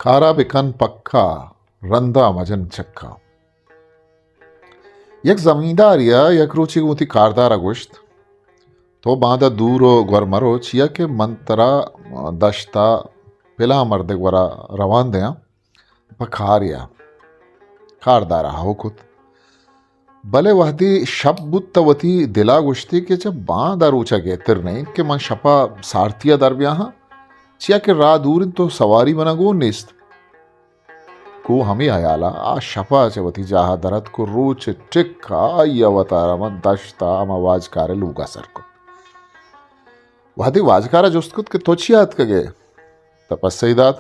کارا بکن پکا، رندا مجن چکا۔ یک زمیندارے ءَ یک روچے گوں وتی کاردار ءَ گوشت، تو باندا دور ءُ گور مرو، چیا کہ من ترا دشت ءَ پلاں مردے گورا روان دیاں پہ کارے ءَ۔ کاردار ءَ ہو کت۔ بلے وہدے شپ بوت تہ وتی دل ءَ گوشتی کہ چہ باندا روچ ءَ گہتر نہ انت کہ من شپ ءَ سارتی ءَ در بیاہاں، چیا کہ راہ دور انت ءُ سواری من ءَ گون نیست۔ گوں ہمے ہیال ءَ آ شپ ءَ چہ وتی جاہ ءَ در اتک ءُ روچ ءِ ٹک ءَ آئی ءَ وتارا ہما دشت ءَ ہما واجکار ءِ لوگ ءَ سر کت۔ وہدے واجکار ءَ جست کت کہ تو چیا اتکگ ئے؟ تہ پسہ ئے دات،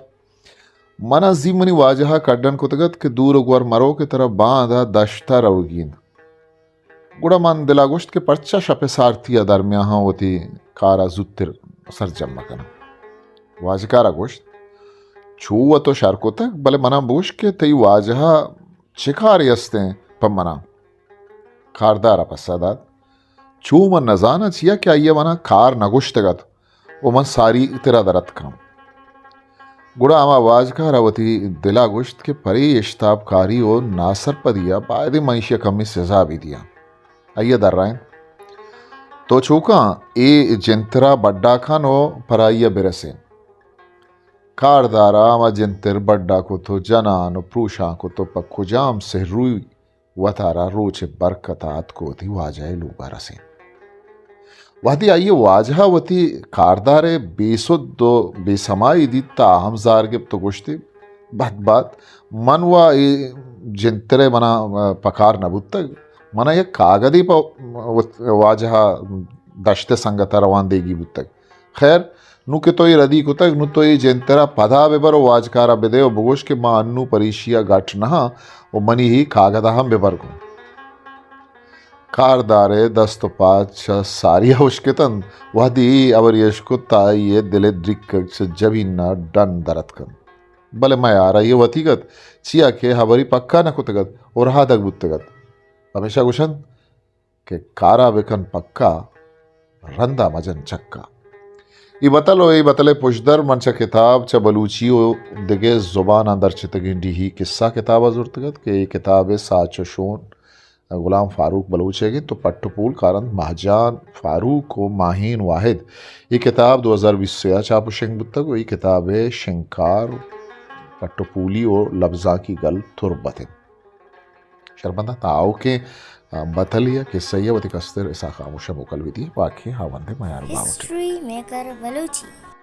من ءَ زی منی واجہ ءَ کڈن کتگ ات کہ دور ءُ گور مرو کہ ترا باندا دشت ءَ روگی انت۔ گڑا من دل ءَ گوشت کہ پرچا شپ ءِ سارتی ءَ درمیاہاں وتی کار ءَ زوتر سرجم مہ کناں۔ واجکار ءَ گوشت، چو ءَ تو شر کتگ، بلے من ءَ بگوش کہ تئی واجہ ءَ چہ کارے است انت پہ من ءَ؟ کاردار ءَ پسہ دات، چو من نزاناں، چیا کہ آئی ءَ من ءَ کار نہ گوشتگ ات۔ ءُ من ساری ترا در اتکاں۔ گڑا ہما واجکار ءَ وتی دل ءَ گوشت کہ پرے اشتاپ کاری ءُ ناسرپدی ءَ باید انت من ایشی ءَ کمے سزا بہ دیاں۔ آئی ءَ درائینت، تو چو کن، اے جنتر ءَ بڈا کن ءُ پر آئی ءَ برسین۔ کاردار ءَ ہما جنتر بڈا کت ءُ جنان ءُ پروشان کت ءُ پہ کجام سہروئی وتارا روچ ءِ برکت ءَ اتک ءُ وتی واجہ ءِ لوگ ءَ رسینت۔ وہدے آئی ءِ واجہ ءَ وتی کاردار ءِ بے سد ءُ بے سمائی دیت تہ آ ہم زار گپت ءُ گوشتی، بد بات، من وا اے جنتر ءَ من ءَ پکار نہ بوتگ، من ءَ یک کاگدے پہ وت-، واجہ ءَ دشت ءِ سنگت ءَ روان دیگی بوتگ۔ خیر، نوں کہ تو اے ردی کتگ، نوں تو اے جنتر ءَ پدا بہ بر ءُ واجکار ءَ بدئے ءُ بگوش کہ ما انوں پریشی ءَ گٹ نہ آں ءُ منی اے کاگد ءَ ہم بہ بر گوں۔ کاردار ءِ دست ءُ پاد چہ ساری ءَ ہشک اتنت، وہدے اے ہبرے اش کت تہ آئی ءِ دل ءِ دریکگ چہ جبین ءَ ڈن در اتکنت۔ بلے میار آئی ءَ وتیگ ات، چیا کہ ہبرے پکا نہ کتگ ات ءُ رہادگ بوتگ ات۔ پمیشا گوشنت، کہ کارا بکن پکا، رندا مجن چکا۔ اے بتل ءُ اے بتل ءِ پژدر من چہ کتاب چہ بلوچی ءُ دگہ زباناں درچتگیں ڈیہی کسہ کتاب ءَ زرتگ ات کہ اے کتاب ءِ ساچ ءُ شون غلام فاروق بلوچ ئیگ انت ءُ پٹ ءُ پول کارنت مہجان فاروق ءُ ماہین واحد۔ اے کتاب دو ہزار بیست ءُ سئے ءَ چاپ ءُ شنگ بوتگ ءُ اے کتاب ءِ شنگکار پٹ ءُ پولی ءُ لبزانکی گل تربت انت۔ شرمنداں، تاں آؤکیں، آ، بتلے ءَ کسہ ءَ وتی کستر اسحاق خاموش ءَ موکل بہ دئے، باقی ہاوند ءِ میار باہوٹ۔ History maker Balochi.